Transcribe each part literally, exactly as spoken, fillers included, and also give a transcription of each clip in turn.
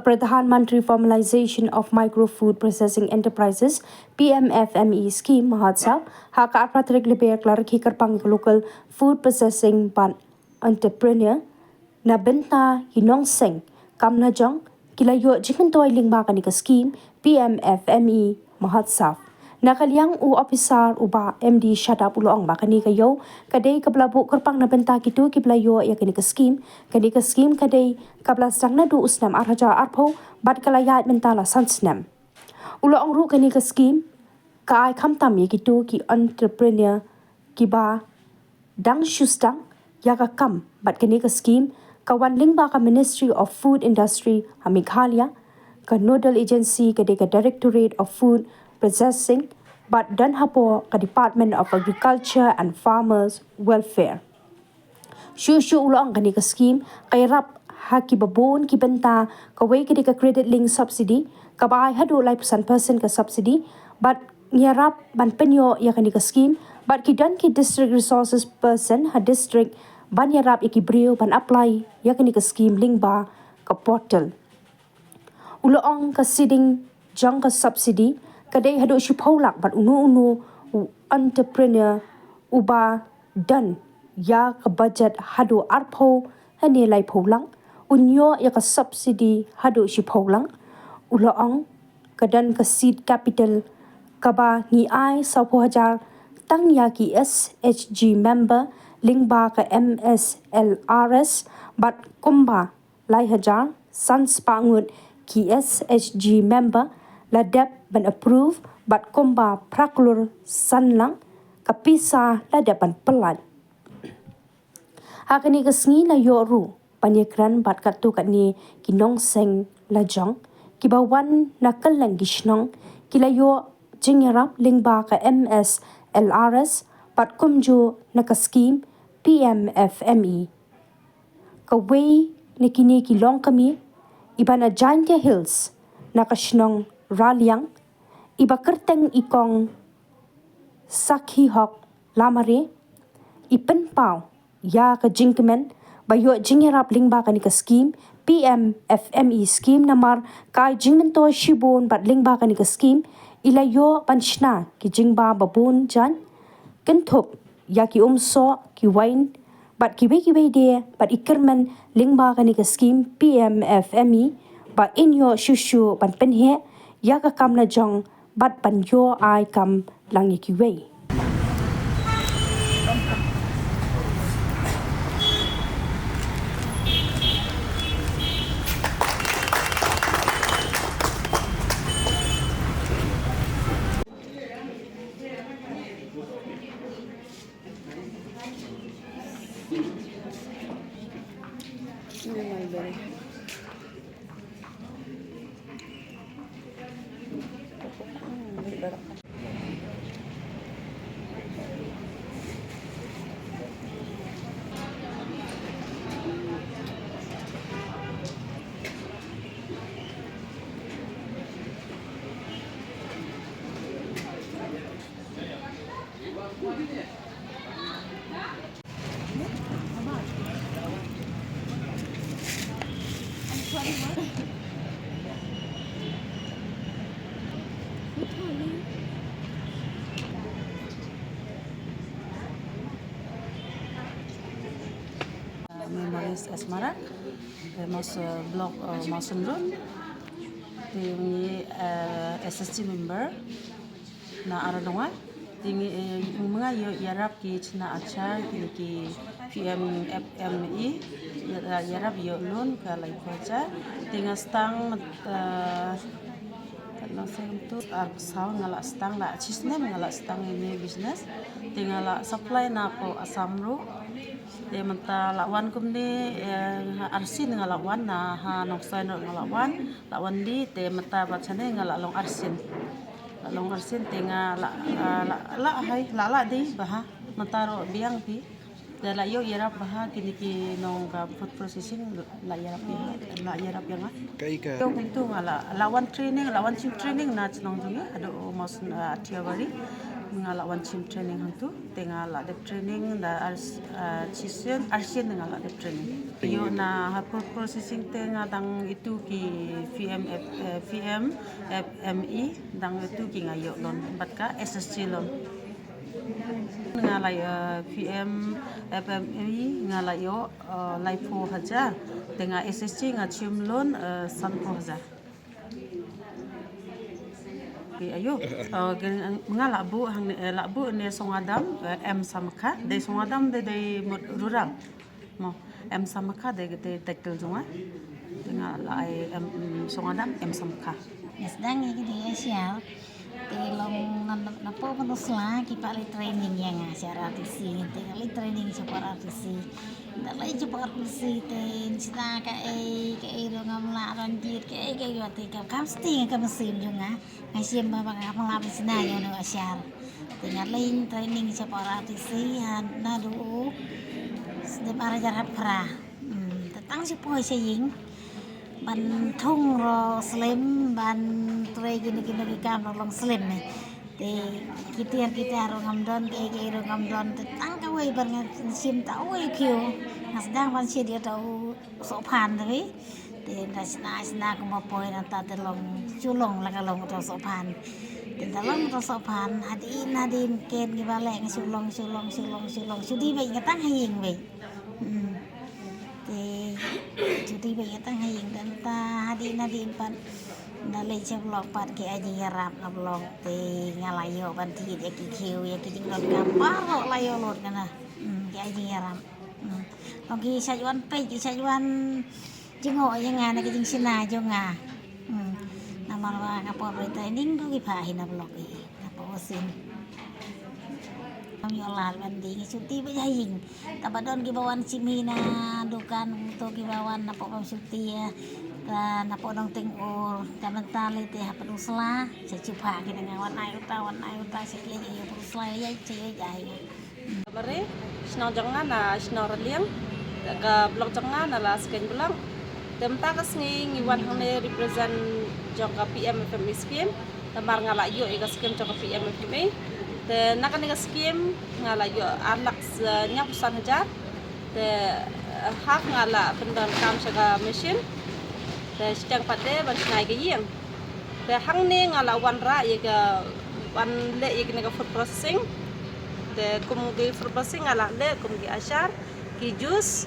Pradhan Mantri Formalization of Micro Food Processing Enterprises, P M F M E Scheme, Mahotsav, ha ka arphew tarik Lber, ka la rakhe kyrpang ïa ka local food processing bad entrepreneur na bynta ki nongseng kam lajong, ki la ïoh jingmyntoi lyngba kane ka scheme P M F M E Mahotsav. Na ka liang u ophisar u Bah M D Shadap u la ong ba kane ka ïew ka dei kaba la buh kyrpang na bynta kito kiba la ïoh ïa kane ka scheme. Kane ka scheme ka dei kaba la sdang naduh u snem ar hajar arphew bad ka la ïaid mynta la san snem. U la ong ruh kane ka scheme ka ai khamtam ïa kito ki entrepreneur kiba dang shu sdang ïa ka kam, bad kane ka scheme ka wan lyngba ka Ministry of Food Industry ha Meghalaya, ka nodal agency ka dei ka Directorate of Food Processing, bad don hapoh ka Department of Agriculture and Farmers Welfare. Shuh shuh u la ong kane ka scheme ka ïarap ha kiba bun ki bynta, kawei ka dei ka credit link subsidy kaba ai haduh laiphew san percent ka subsidy, bad ngi ïarap ban pynïoh ïa kane ka scheme bad ki don ki district resources person ha district ban ïarap ïa ki briew ban apply ïa kane ka scheme lyngba ka portal. U la ong ka ceiling jong ka subsidy ka dei haduh shiphew lak bad uno uno u entrepreneur uba don ïa ka budget haduh arphew hynne laiphew lak un ïoh ïa ka subsidy haduh shiphew lak. U la ong ka don ka seed capital kaba ngi ai sawphew hajar tang ïa ki S H G member lyngba ka M S L R S bad kumba lai hajar san spah ngut ki S H G member la dep ban approve bad kumba phra klur san lak ka pisa la dep ban pyllait. Ha kane ka sngi la ïoh ruh ban ïakren bad katto katne ki nongseng lajong kiba wan na kylleng ki shnong, ki la ïoh jingïarap lyngba ka M S L R S bad kumjuh na ka scheme P M F M E. Kawei na kine ki longkmie iba na Jaintia Hills, na ka shnong Raliang, iba kyrteng i Kong Sakhi Hok Lamare, i pynpaw ïa ka jingkmen ba ïoh jingïarap lyngba kane ka scheme P M F M E scheme namar ka ai jingmyntoi shibun bad lyngba kane ka scheme i la ïoh ban shna ki jingbam babun jaiñ, kynthup ïa ki umsoh, ki wain bad kiwei kiwei de, bad i kyrmen lyngba kane ka scheme P M F M E ba in ïoh shuh shuh ban pynheh ïa ka kam lajong bad ban ïoh ai kam lang ïa kiwei. Memories Asmarak, eh, Maus-, eh, Block, eh, Mawson Road. Te ngi, eh, S S G member na Aradongwai. Te ngi, eh, ngi ma nga ïoh ïarap ki chna achar, ki, ki P M F M E, ïa-, ïarap ïoh loan ka laiphew hajar. Te nga sdang, eh, Katno snem tu, arphew saw nga la sdang, la shisnem nga la sdang ine business. Te nga la supply na ko Assam ruh. Te mynta la wan kumne, eh, arsien nga la wan na ha Nongstoiñ ruh nga la wan, la wan die, te mynta bad shane nga la long arsien. La long arsien te nga la, ah, la, la hai, la, la die bha. Mynta ruh biang phi. Te la ïoh ïarap bha kine ki nong ka food processing, la ïarap ïa, la ïarap ïa nga. Kaei ka? Ïoh kumtu nga la, la wan training, la wan shim training na chnong jong ngi, haduh Mawson, ah, Athiawari. Nga la wan shim training hangtu, te nga la dep training da ar, ah, shisien, arsien nga la dep training. Ïoh na ha food processing te nga dang ïoh tu ki P M F, eh, P M F M E, dang ïoh tu ki nga ïoh loan, bad ka S S G loan. Nga la ïoh P M F M E, nga la ïoh, eh, laiphew hajar, te nga S S G nga shim loan, eh, sanphew hajar. Ki ayo, eh, gen-, nga la buh hangne, eh, la buh ne Songadam, eh, M Samakha, dei Songadam dei, dei mut rural. Mo, M Samakha dei, dei title jong nga. Nga la ai M, mm, Songadam, M Samakha. Nga sdang ïa ki dei Asia. Te long na, na, napoh Pynursla ki pat leit training ïa nga sha R R T C. Te nga leit training sha R R T C. Nga leit sha R R T C te shna kaei kaei ruh ngam lah, ranjit kaei kaei ruh te kam, kam sting ka mynsiem jong nga. Nga shim ba, ba ngam lah ban shna ïa u Asia. Te nga leit training sha R R T C ha naduh u snem ar hajar khatphra. Hmm, te tang shu poi sha ïing. Ban thung ruh slem, ban trei kino kino ki kam ruh long slem, eh. Te ki tiar ki tiar ruh ngam don, kiei kiei ruh ngam don, te tang kawei ban nga shim ta uwei u khiew. Nga sdang ban shim ïa uta u sohphan te wei. Te nda shna shna kumba poi nangta te long, shu long la ka long uta u sohphan. Te nda long uta u sohphan, hadien hadien ken kiba leh nga shu long, shu long, shu long, shu long, shu dei beit nga tang ha ïing beit. Hmm. Te shu dei beit nga tang ha ïing, te nangta hadien hadien pat nda leit sha block pat ki ai jingïarap na block, te nga la ïoh ban thied ïa ki khiew, ïa ki jingdonkam baroh la ïoh lut nga na. Hmm, ki ai jingïarap. Hmm. Long ki shait wan peit, ki shait wan jngoh ïa nga na ki jingshna jong nga. Hmm. Namar ba nga por training ruh ki phah hi na block hi. Nga por sien. Ngam ïoh lad ban dei, nga shu dei beit ha ïing. Tang ba don kiba wan shim hi na dukan, to kiba wan napoh Palamshuti, ïa. Ka napoh Nongteng Ur, ka mynta lei te ha Pynursla, sha shu phah ki na nga wan ai uta, wan ai uta, sha lei ïa Pynursla, ïa, sha ïa, ïa. Mare, shnong jong nga na shnong Raliang, ka block jong nga na Laskeiñ block. Te mynta ka sngi ngi wan hangne represent jong ka P M F M E scheme. Namar nga la ïoh ïa ka scheme jong ka P M F M E. Te na kane ka scheme nga la ïoh ar lak, eh, hynñiewphew san hajar. Te, eh, half nga la pyndonkam sha ka machine. Te shiteng pat de ban shna ïa ka ïing. Te hangne nga la wanrah ïa ka, wan leh ïa kane ka food processing. Te kum ki food processing nga la leh kum ki achar, ki juice,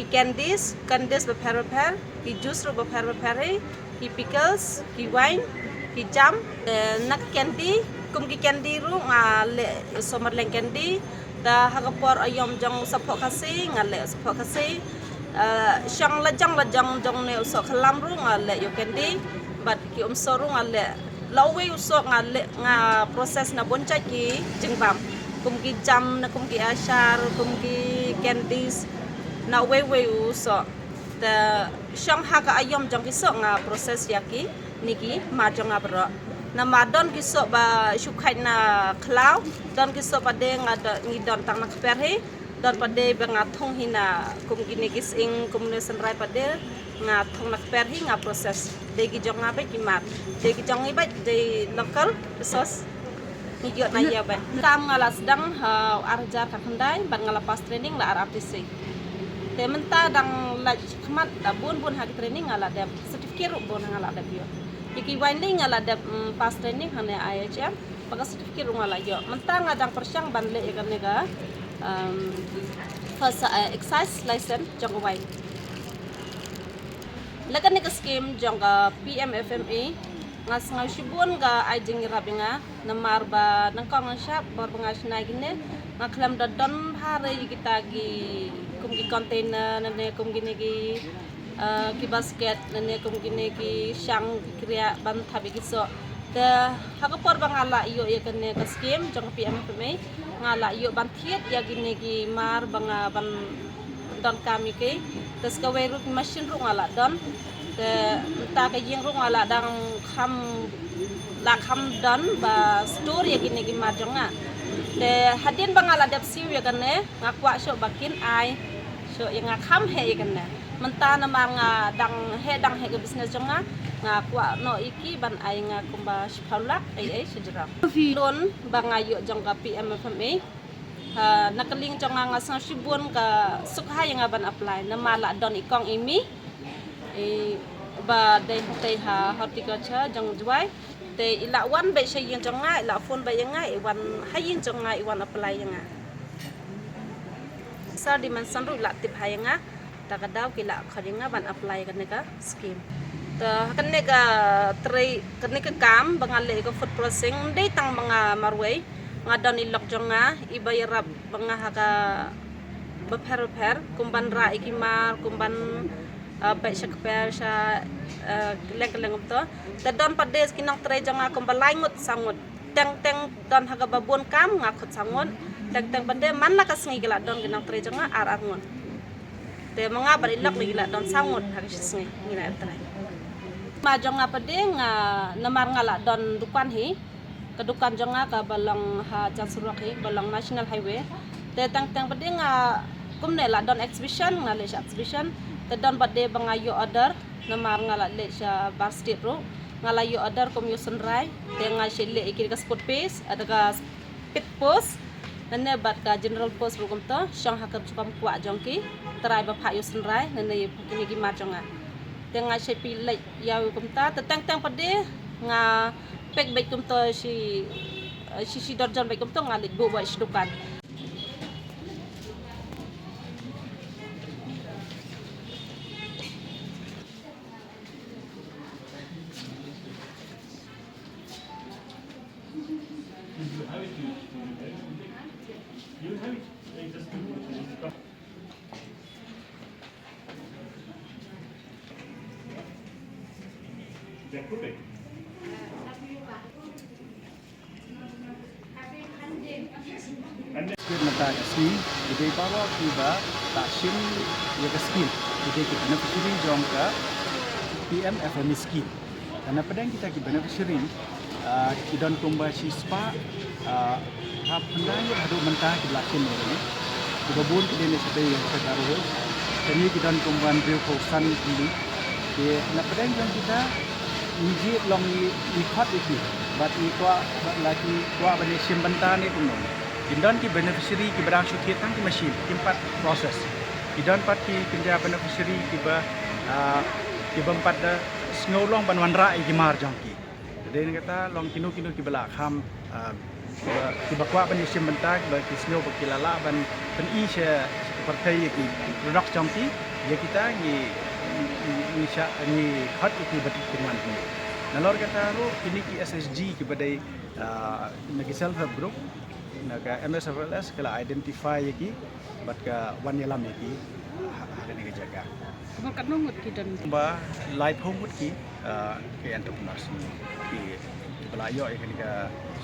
ki candies, candies bapher bapher, ki juice ruh bapher bapher hi, ki pickles, ki wine, ki jam. Eh, na ka candy, kum ki candy ruh nga leh u sohmarleng candy. Te ha ka por aïom jong u Saphoh Khasi nga leh u Saphoh Khasi. Eh, shong lajong lajong jong ne u soh khlam ruh nga leh ïa u candy. Bad ki umsoh ruh nga leh. La uwei u soh nga leh, nga process na bun jait ki jingbam. Kum ki jam, na kum ki achar, kum ki candies. Na uwei uwei u soh. Te shong ha ka aïom jong ki soh nga process ïa kine ki mar jong nga baroh. Namar don ki soh ba shu khait na khlaw, don ki soh ba de nga do-, ngi don tang na kper hi, don ba de ba nga thung hi na kum kine ki sying, kum ne synrai ba de nga thung na kper hi nga process. Dei ki jong nga beit ki mar. Dei ki jong ngi beit, dei local resource. Ngi ïoh na ïa beit. Kam nga la sdang ha ar hajar khatkhyndai, bad nga la pass training la R R T C. Te mynta dang lait khmat da bun bun ha ki training nga la dep, certificate ruh bun nga la dep ïoh. Ïa ki wine nga la dep, mm, pass training hangne I H M, bad ka certificate ruh nga la ïoh. Mynta nga dang pyrshang ban leh ïa kane ka, um, first, uh, excise license jong ka wine. La kane ka scheme jong ka P M F M E, nga sngew shibun ka ai jingïarap ïa nga, namar ba nyngkong nyngshap, por ba nga shna ïa kine, nga khlem da don bha re ïa kita ki, kum ki container, ne kum kine ki, eh, ki basket, ne kum kine ki shang, ki kriah, ban thap ïa ki soh. Te, ha ka por ba nga la ïoh ïa kane ka scheme jong ka P M F M E, nga la ïoh ban thied ïa kine ki mar ba nga ban donkam ïa ki. Te sa kawei ruh machine ruh nga la don. Te mynta ka ïing ruh nga la dang kham, la kham don ba store ïa kine ki mar jong nga. Te hadien ba nga la dep siew ïa kane, nga kwah shuh ba kin ai shuh ïa nga kham heh ïa kane. Mynta namar nga dang heh, dang heh ka business jong nga, Nga kwah noh ïa ki ban ai nga kumba shiphew lak ei ei shajrong. Loan ba nga ïoh jong ka P M F M A. Ha, na ka liang jong nga nga sngew shibun ka suk ha ïa nga ban apply. Namar la don i kong i mei, i ba dei hangtei ha horticulture jong Jowai. Te i la wan beit sha ïing jong nga, i la phone beit ïa nga, i wan ha ïing jong nga, i wan apply ïa nga. Sir Dimanson ruh i la tip ha ïa nga. Ta ka daw ki la khot ïa nga ban apply kane ka scheme. Ta kane ka trei, kane ka kam ba nga leh ka food processing, ym dei tang ba nga marwei, nga don i lok jong nga i ba ïarap ba nga ha ka bapher bapher, kum ban rah ïa ki mar, kum ban, ah, peit sha kper sha, ah, kylleng kylleng kumto. Ta don pat de ki nongtrei jong nga kumba lai ngut saw ngut. Teng teng don ha kaba bun kam nga khot saw ngut. Teng teng pat de man la ka sngi ki la don ki nongtrei jong nga ar ar ngut. Te ma nga bad i lok lei ki la don saw ngut ha ka shi sngi ngi la trei. Ma jong nga pat de nga namar nga la don dukan hi. Ka dukan jong nga kaba long ha jan surok hi, ba long National Highway. Te teng teng pat de nga kumne la don exhibition, nga leit sha exhibition. Te don pat de ba nga ïoh order namar nga la leit sha bar state ruh. Nga la ïoh order kum ïoh synrai, te nga shait leh ïa ki da ka sport paste, ah, da ka speed post, nangne bad ka general post ruh kumta, shong ha ka jukam kwah jong ki trai ba phah ïoh synrai, nangne ïa kine ki mar jong nga. Te nga shait pynleit ïa u kumta, te teng teng pat de nga pack beit kumta shi, shi, shi dorjon beit kumta, nga leit buh beit shi dukan. Mynta ka sngi, ki dei baroh kiba la shim ïa ka scheme, ki dei ki beneficiary jong ka P M F M E scheme. Te na pdeng kita ki beneficiary, ah, ki don kumba shispah, ah, hap khyndai ngut haduh mynta kiba la shim ïa kane. Kiba bun ki dei na shatei ïa ka Garo Hills. Kane ki don kumba hynriewphew san tylli. Te na pdeng jong kita, ngi jied long ngi, ngi khot ïa ki. Bad ngi kwah, bad la ki kwah ban ïashim bynta ne kumno. Ki don ki beneficiary kiba dang shu thied tang ki machine, kim pat process. Ki don pat ki kynja beneficiary kiba, ah, kiba ym pat da sngew long ban wanrah ïa ki mar jong ki. Te dei na kata long kino kino kiba la kham, ah, kiba, kiba kwah ban ïashim bynta, kiba ki sngew ba ki la lah ban pyni sha, sha ka pyrthei ïa ki product jong ki, ïa kita ngi, ngi, ngi shah, ngi khot ïa ki ba ki wan. Nalor kata ruh kine ki S H G kiba dei, ah, na ki self help group, na ka M S F L S ka la identify ïa ki bad ka wan ïalam ïa ki ha, ha kane ka jaka. Kumba katno ngut ki don? Kumba laiphew ngut ki, ah, ki entrepreneurs ki, kiba la ïoh ïa kane ka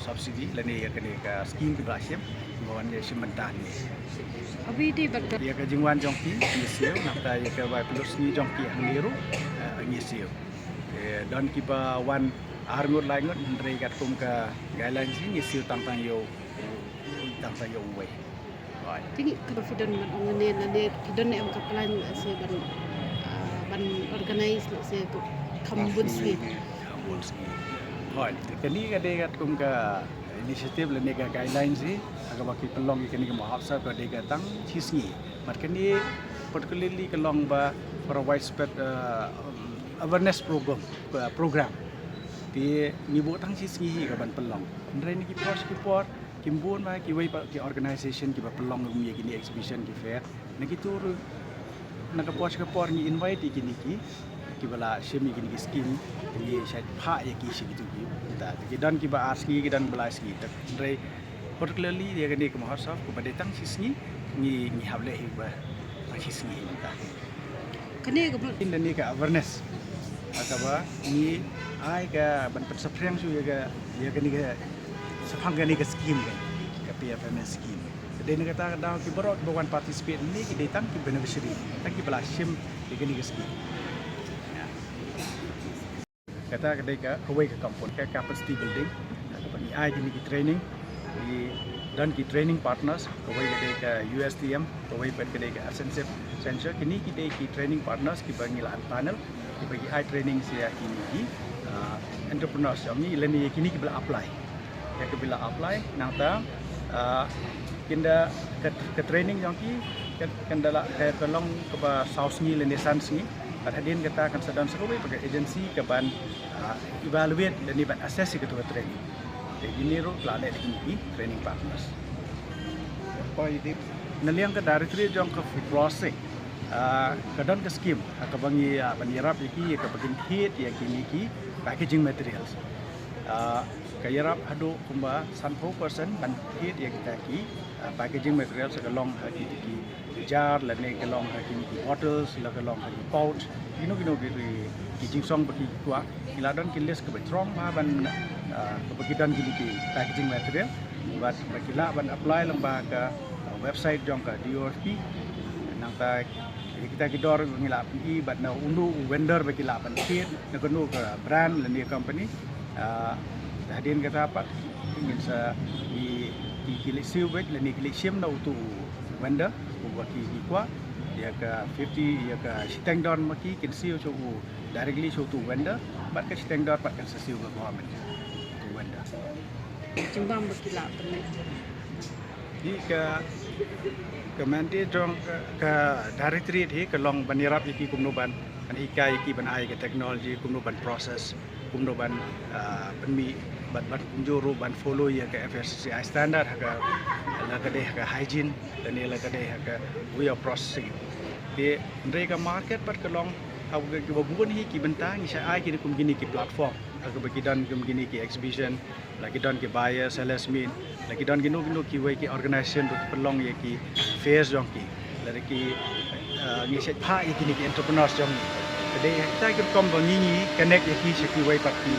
subsidy lane ïa kane ka scheme kiba la shim, kumba wan ïashim bynta ne. Abi dei bad ka, ïa ka jingwan jong ki ngi siew, nangta ïa ka bai pynlut sngi jong ki hangne ruh, ah, ngi siew. Eh, don kiba wan ar ngut lai ngut, hynrei katkum ka guidelines ngi siew tang tang ïa u, tang tang ïa uwei. Te ngi kaba phi don ban ong ne, ne phi don ne em ka plan lehse ban, ah, ban organize lehse kham bun sngi. Kham bun sngi. Hooid, kane ka dei katkum ka initiative lane ka guidelines hi, ha kaba ki pynlong ïa kane ka mahotsav ka dei ka tang shi sngi. Bad kane particularly ka long ba for a widespread, ah, um, awareness program, ah, program. Te ngi buh tang shi sngi hi ka ban pynlong. Hynrei na ki por sha ki por, kim bun ba kiwei pat ki organization kiba pynlong ïa kine exhibition ki fair. Na kitu ruh, na ka por sha ka por ngi invite ïa kine ki, kiba la shim ïa kine ki scheme, ngi shait phah ïa ki sha kitu ki. Ta, ki don kiba ar sngi, ki don ba lai sngi. Ta, hynrei particularly ïa kane ka mahotsav, kaba dei tang shi sngi, ngi, ngi hap leh hi ba tang shi sngi mynta. Kane ka mut. Kane ka awareness. Ha kaba ngi ai ka ban pynsaphriang shuh ïa ka, ïa kane ka shaphang kane ka scheme ka, ka P F M S scheme. Te dei na kata ka daw ki baroh kiba wan participate ne ki dei tang ki beneficiary, tang kiba la shim ïa kane ka scheme. Kata ka dei ka kawei ka component, ka capacity building. Kaba ngi ai kine ki training, ngi don ki training partners, kawei ka dei ka U S T M, kawei pat ka dei ka Ascensive Venture. Kine ki dei ki training partners kiba ngi la empanel. Ba ki ai training ïa kine ki entrepreneurs jong ngi lane ïa kine kiba la apply. Ïa kiba la apply nangta kin da ka training jong ki kan da la ka long kaba saw sngi lane san sngi. Bad hadien kata kan sa don sa kawei pat ka agency kaban evaluate lane ban assess ïa kata ka training. Te kine ruh la leh da kine ki training partners. Na liang ka directorate jong ka food processing ka don ka scheme ha kaba ngi ban ïarap ïa ki ïa kaba kin thied ïa kine ki packaging materials. Ka ïarap haduh kumba sanphew percent ban thied ïa kita ki packaging materials, ka long ha ki ki jar lane ka long ha kine ki bottles la ka long ha ki pouch, kino kino ki ki jingsong ba ki kwah. Ki la don ki list kaba strong ba ban kaba ki don kine ki packaging material. Bad ba ki lah ban apply lang ba ka website jong ka D O F P. Nangta kita ki dor ngi la pynïoh bad na uno u vendor ba ki lah ban thied na kano ka brand lane company. Hadien kata pat ngin sa ki ki leh siew bad lane ki leh shim na uto u vendor uba ki ki kwah. Ïa ka fifty ïa ka shiteng dor ma ki kin siew sha u directly sha uto u vendor bad ka shiteng dor pat kan sa siew ka government. Uto u vendor. Jingbam ba ki lah pynleh. Hi ka ka mandate jong ka directorate hi ka long ban ïarap ïa ki kumno ban ban hikai ïa ki ban ai ka technology kumno ban process kumno ban pynmih ban ban kumjuh ruh ban follow ïa ka F S S A I standard ha ka la ka dei ha ka hygiene lane la ka dei ha ka way of processing. Te hynrei ka market pat ka long ha kiba bun hi ki bynta ngi sa ai kine kum kine ki platform ha kaba ki don kum kine ki exhibition. La ki don ki buyer sellers meet, la ki don kino kino kiwei ki organization ruh ki pynlong ïa ki fairs jong ki. Lada ki ngi shait phah ïa kine ki entrepreneurs jong ngi. Ka dei kita ki rukom ba ngi ngi connect ïa ki sha kiwei pat ki.